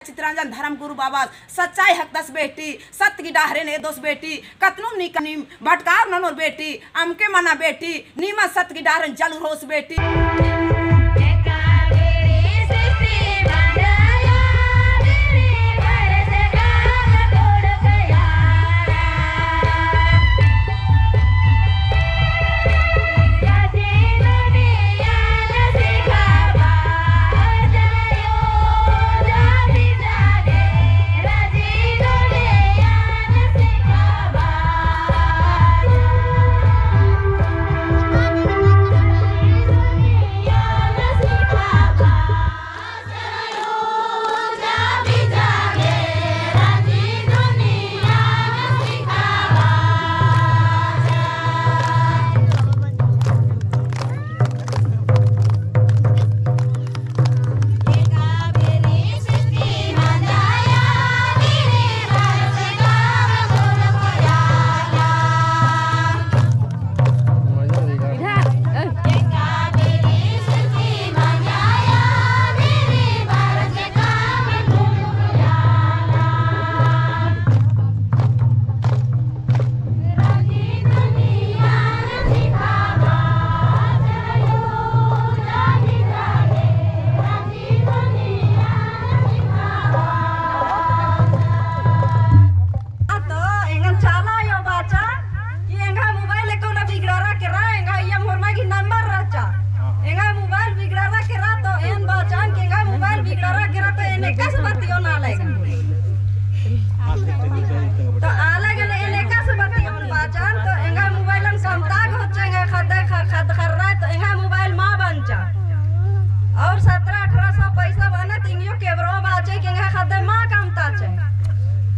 चितरंजन धर्म गुरु बाबा सच्चाई हक दस बेटी सत्य की डाहरे ने दोस बेटी कतनुम निकनीम भटकाव ननोर बेटी अमके मना बेटी नीमा सत्य की डाहरन जल रोस बेटी। और 1700-1800 पैसा बना तिंगियो केवरो बाचे के खदे मां कामता छे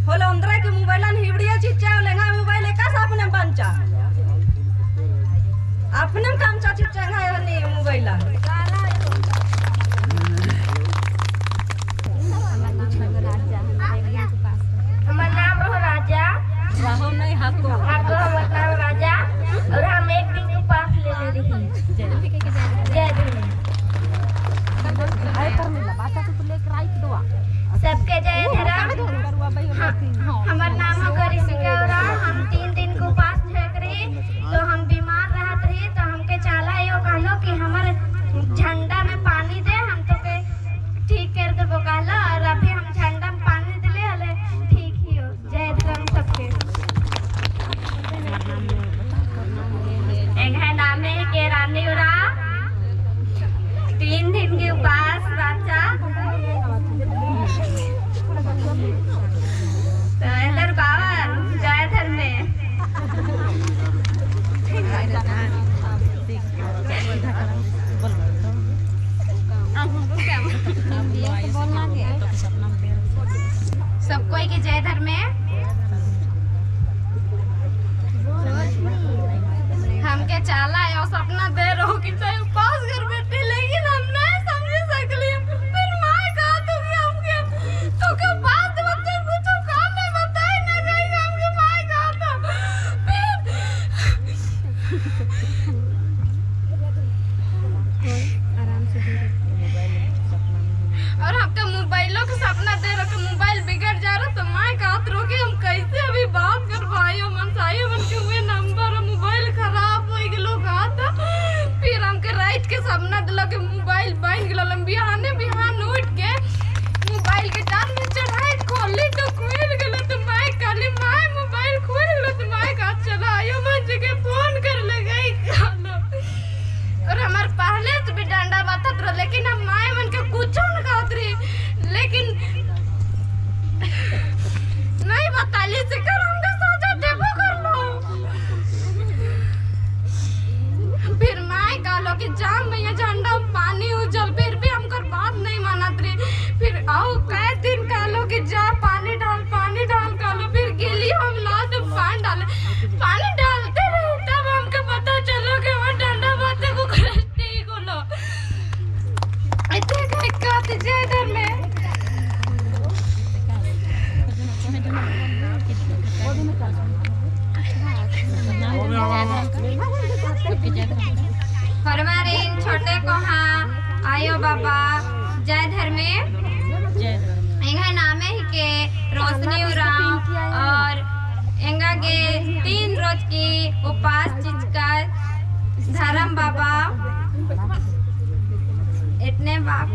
होले अंदरे के मोबाइलन हिवड़िया चिच्चा लेंगा मोबाइल एका अपने बनचा अपने काम चा चिच्चा ने मोबाइल। हमार नाम रहो राजा राहो नहीं हाको हाको हमार नाम राजा और हम एक दिन उपास ले ले रही जय धर्म सबके जय धर्म। हमार नाम है करिश्मा और हम 3 दिन को उपास झेक रही तो हम बीमार रहत रही तो हमके चाला यो कहलो कि हमार झंडा में पानी दे हम तो के ठीक कर देबो कहलो और अभी हम झंडा में पानी दिले हले ठीक ही हो। जय धर्म सबके। एक है नाम है के रानी उरा 3 दिन के उपास बाचा तो इधर बाबा जय धर्म में। सब कोई के जय धर्म में। हमके चाला है और सपना दे रहो कि चाहे उपास कर बैठे लेकिन हम नहीं समझ सकली। फिर माँ कहा तो कि हमके तो के बात बच्चे कुछ काम नहीं बताए ना गई हमके माँ कहा था फिर आराम से और हमके मोबाइलों के सपना दे रहो कि मोबाइल बिगड़ जा रहा तो माँ कहा रहो कि हम कैसे अभी बात कर पाए मन साई मन के हुए नंबर मोबाइल खराब हो गलो कहा था। फिर हमके रात के सपना दिला के मोबाइल बन गलो बिहाने बिहान उठ के मोबाइल के चार्ज में चढ़ाई खोली तो खुल गलो तो माय काली my mobile खुल गलो तो my का चला आयो मन जगह फोन कर लगाई कालो। और हमार पहले से भी डंडा बातत रहो लेकिन हम my मन के कुछ न कहत रही लेकिन नहीं बताली से कर हमके सजा देबो कर लो। फिर my कहलो कि जाम भैया झंडा पानी उजल फिर भी हमकर बात नहीं मानत रही। फिर आओ कई दिन कहलो कि जा पानी डाल कहलो फिर गेली हम ला तो पानी डाले पानी डालते रहे तब हमके पता चलो कि वो डंडा बाते को ठीक होलो इतने कहते जय धर्म में। फरमारीन छोटे को हाँ आयो बाबा जय धर्मे। नाम मोसनी उरांव और एंगा के 3 रोज की उपास चीज का धर्म बाबा इतने बाप।